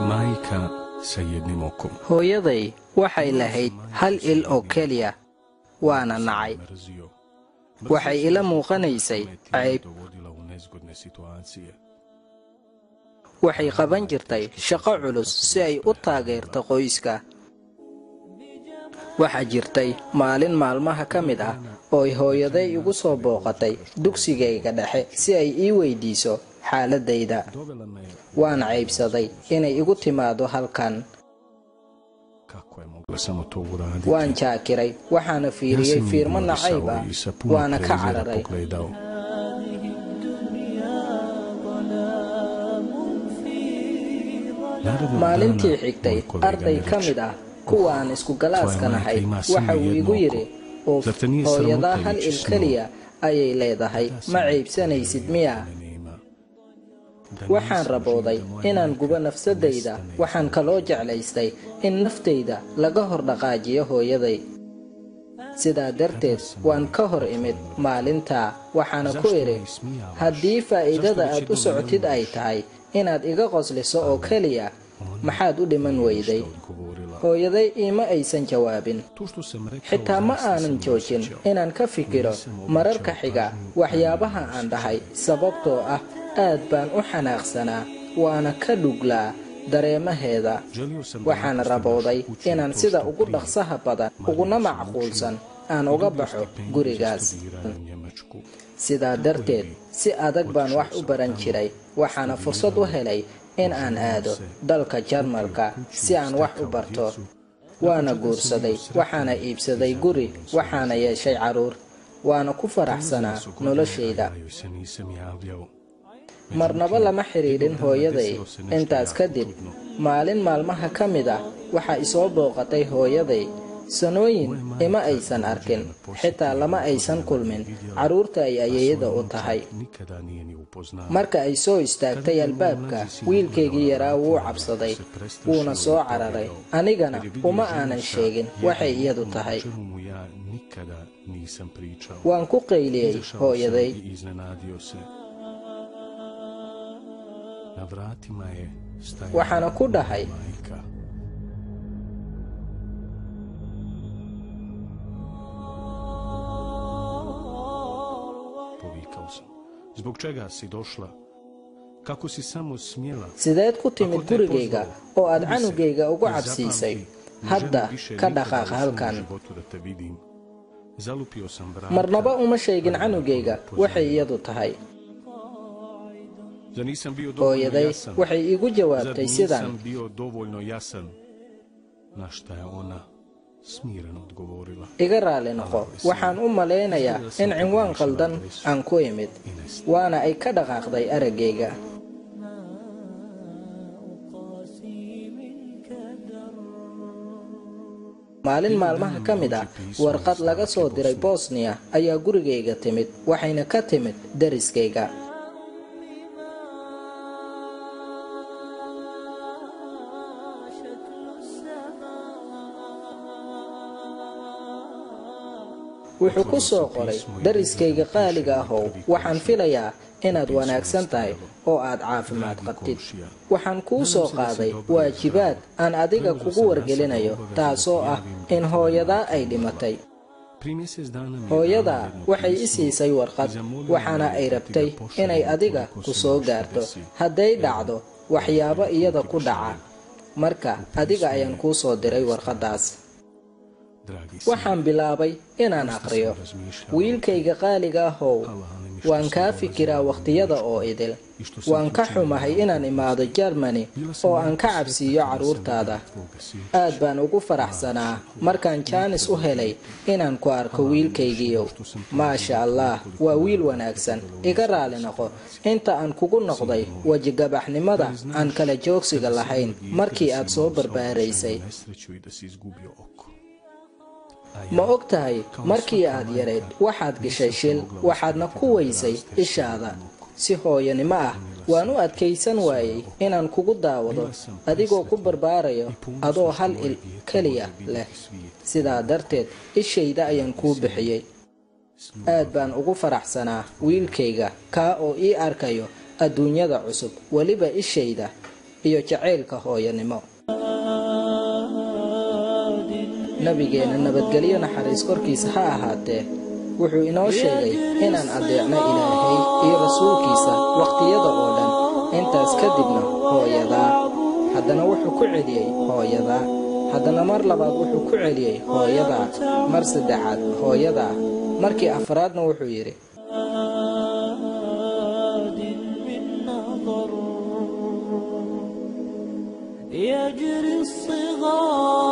Majka sa jednim okom. Hooyaday waxay lahayd hal il oo keliya, waana nacay. Mrzio. Waxay ila muuqanaysay cayb. Dovodila u nezgodne situacije. Waxay qaban jirtay shaqo culus si ay u taageerto qoyska. Waxaa jirtay maalin maalmaha ka mid ah ooy hooyaday igu soo booqatay dugsigayga dhexe si ay ii weydiiso xaaladayda. Dovela me je Waan caybsaday inay igu timaado halkan. Kako je mogla samo to uraditi. Waan jaakiray, waxaana Ja fiiriyey sam fiirmo nacayb ignorisao ah, i sa puno waana ka prezira cararay. pogledao. Narednog Maalintii dana xigtay, moj kolega arday mi ka reče: mid ah kuwa aan isku galaaska "Tvoja nahay majka ima samo waxa uu jedno igu oko. yidhi: "Uf, Zar te nije hooyadaa sramota hal ići il s njom?" keliya ayay leedahay, Ja sam ma caybsanaysid miya?" da nema. Da Waxaan nisam rabooday živ, da moja inaan majka gubo nafsadayda. nestane iz Waxaan mog kaloo života. jeclaystay in naftayda laga hor dhaqaajiyo hooyaday. Sidaa darteed waan ka hor imid maalintaa, waxaana ku Zašto idhi: me ismijavaš? "Haddii faa'iidada Zašto već aad u jednom ne socotid ay umreš?" tahay inaad iga qosliso oo keliya, Ona maxaad u dhiman nije weyday?" ništa odgovorila. Hooyaday iima aysan jawaabin. To što sam rekao Xitaa ma zaista aanan sam joojin osjećao. inaan ka fikiro Nisam obraćao mararka xiga pažnju na waxyaabaha njene aan dhahay, osjećaje. sababtoo ah aad baan u xanaaqsanaa, waana ka dhuglaa dareemaheeda. Želio sam da Waxaan napustim rabooday našu kuću i inaan to sida što ugu prije. dhaqsaha badan Marija uguna se mučila macquulsan aan i uga dobio baxo stipendiju za gurigaas. studiranje u Njemačku. Sidaa Tako je darteed bi si adag baan otišao wax u sam baran tamo, jiray, waxaana fursad u studirao, helay in aan oženio aado se, dalka kupio Jarmalka kuću si i aan wax u stekao barto. djecu. Nakon Waana čega sam bio guursaday, sretan waxaana i iibsaday guri, zadovoljan svojim waxaana životom. yeeshay carruur, waana ku Prolazile faraxsanaa su godine, a noloshayda. ja joj se nisam javljao. Marnaba Međutim, lama xidhiidhin jednog dana hooyaday. desilo se nešto Intaas jako kadib, čudno. maalin maalmaha ka mid ah waxaa isoo booqatay hooyaday. Sanooyin Moja majka ima aysan dođe arkin, da me posjeti xitaa lama jedne aysan godine kulmin me vidjela, carruurta ay a ayeeyada svoju u tahay. unučad nikada nije ni upoznala. Marka ay soo Kada istaagtay mi je moj albaabka, mlađi sin wiilkaygii ugledao na yaraa wuu vratima, jako cabsaday, se prestrašio wuuna i soo cararay. pobjegao, Anigana jer je vidio uma ženu aanan sa sheegin waxay jednim iyadu okom, o tahay. čemu mu ja nikada nisam pričao. Waan ku qayliyey Izašao sam hooyaday. i iznenadio se. Na vratima je stajala Waxaana ku moja dhahay: majka. Povikao sam: "Zbog čega si došla? Kako si samo smjela?" "Sideed ku A ko timid te je gurigayga pozvao? oo aad Gubi se canugayga ugu i cabsiisay? zapamti, ne želim Hadda više ka nikada dhaqaaq u svom halkan." životu da te vidim. Zalupio sam vrata, Marnaba uma sheegin ali me canugayga ona waxay upozorila. iyadu tahay. Zar nisam bio dovoljno Hooyaday jasan? waxay iigu Zar jawaabtay sidan: nisam bio dovoljno jasan? Na šta je ona smireno odgovorila: "Iga raali noqo, "Alahove sine, waxaan u malaynayaa izgleda sam in cinwaan pogriješila qaldan adresu aan ku imid." i nestala. Waana ay ka dhaqaaqday araggayga. Maalin Jednog maalmaha dana mi ka mid dođe ah, pismo iz warqad laga daleke soo diray Bosne. Bosniya ayaa gurigayga timid, waxayna ka timid deriskayga. Wuxuu ku Otvorio soo sam qoray: pismo i vidio da "Deriskayga mi piše qaaliga moj ahow, prvi waxaan komšija. filayaa U inaad pismu je wanaagsan tahay stajalo: oo aad caafimaad "Dragi qabtid. komšija, Waxaan kuu nadam soo se da si qaaday dobro i waajibaad zdrav. aan adiga Preuzeo kugu sam na sebe wargelinayo, obavezu da ti taasoo ah javim da in je tvoja hooyadaa majka ay umrla. dhimatay. Prije mjesec dana mi je dala Hooyadaa jedno waxay i pismo siisay i warqad, zamolila me waxaana je ay da ti ga rabtay inay pošaljem adiga ukoliko ku se soo nešto gaarto desi. hadday Evo, dhacdo ovom waxyaabo prilikom iyada ti ku dhaca. pošaljem." Marka U adiga pismu ayaan je kuu soo diray stajalo: warqaddaas." "Dragi sine, Waxaan bilaabay inaan dosta sam aqriyo. razmišljala o tebi. "Wiilkayga qaaliga ahow, Alale mi što waan sam kaa dolazila fikiraa u wakhtiyada Njemačku oo idil. i što sam Waan ti ka učinila xumahay inaan ovakvu imaado uslugu. Germany Bila sam oo aan jako ka sretna cabsiiyo kada sam vidjela carruurtaada. tvoga sinčića. Aad baan ugu faraxsanaa Mašallah, markaan jaanis u nikada helay dijete. inaan ku arko Halal mi je wiilkaygiiyow. što sam te Maasha vidio Allah, nekoliko waa wiil dana te wanaagsan. dovela u Iga nezgodne raali noqo situacije. inta aan kugu noqday Sine moj, da wejigabaxnimada li aan znaš kala joogsiga kada si lahayn bio dijete da markii si aad soo imao saobraćajnu barbaaraysay. nesreću i da si izgubio oko? A Ma ja, og tahay kao i markii svaka aad yarayd majka, waxaad gashay nisam te shil, mogla waxaadna ostaviti ku da weysay odrasteš sa ishaada. jednim okom. Si hooyanimo ah Poklonila waan sam u ti adkaysan svoje waayey oko. inaan kugu daawado Bila sam adigoo ku presretna barbaarayo i ponosna adoo što hal moje il dijete keliya može leh. vidjeti svijet Sidaa jednim okom. darteed ishayda ayaan Dragi kuu sine, bixiyey. s Aad ljubavlju baan ugu faraxsanaa tvoja wiilkayga kaa oo ii arkayo adduunyada cusub, weliba ishayda iyo jacaylka hooyanimo. Nabigeenna nabadgelyo naxariis korkiisa ha ahaatee wuxuu inoo sheegay inaan adeecno Ilaahay iyo rasuulkiisa waqtiyada oo dhan, intaas kadibna hooyadaa. Haddana wuxuu ku celiyey hooyadaa, haddana mar labaad wuxuu ku celiyey hooyadaa, mar saddexaad hooyadaa, markii afraadna wuxuu yidhi: من نظر يجري الصغار.